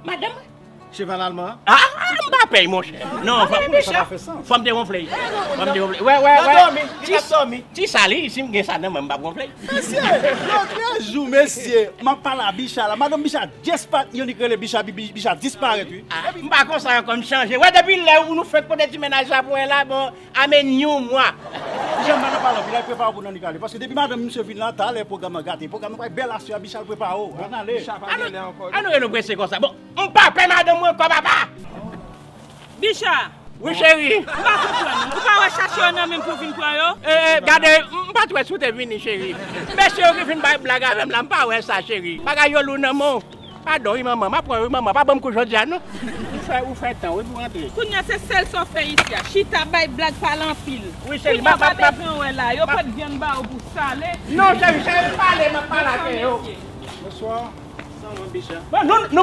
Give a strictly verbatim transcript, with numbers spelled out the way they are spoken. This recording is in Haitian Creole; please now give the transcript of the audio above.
Madanm? Cheval alman an? Ah, ah, m pa pèy, monchè. Non, fò, Sa pa fè sans. Fò m te wonfle. Fò m te wonfle. Wè, wè, Nan wè. dòmi, li Ti, nan dòmi. Ti sa li, si m gen sa nan men m, m p ap wonfle. Mesye, lòt jou, mesye, m ap pale a Bicha la. Madanm Bicha dispa-, Yonik rele Bicha, bi-, bi-, Bicha disparèt, wi. Ah, m pa konsa ankò, m chanje. Wè, depi lè ou nou fèk pote ti mennaj la pou en la, bon, amenyou mwa. Jan madanm pale anpil, al prepare pou Nannik ale. Paske depi madanm misye vin la, talè pwogram nan gate. Pwogram nan pral bèl aswè a, Bicha al prepare w. Ann ale. An nou, an nou rete nou prese konsa. Bon, m pa pè madanm mwen ankò, papa. Bicha, Wi, cheri. m pa konprann. Ou pa wè chache yo nan menm pou vin pran yo? Eh, eh, gade, m pa t wè si w te vini, cheri. Mesye yo ki fin bay blag avè m la, m pa wè sa, cheri. Bagay yo lou nan men w. Padon, wi, manman. M ap pran, wi, manman. Pa ban m kou jodi a, non. Ou fè, ou fè tan, wi, pou antre. Kounye a se sèl sa w fè isi a. Chita bay blag pale anpil. Wi, cheri, Kounye a m ap, pa m ap, m ap. Bezwen wè la. Yo pot vyann ba w pou sale. Non, cheri, cheri, pale, m ap pale avè yo. Bonswa. Sa w, Bicha? Bon, nou, nou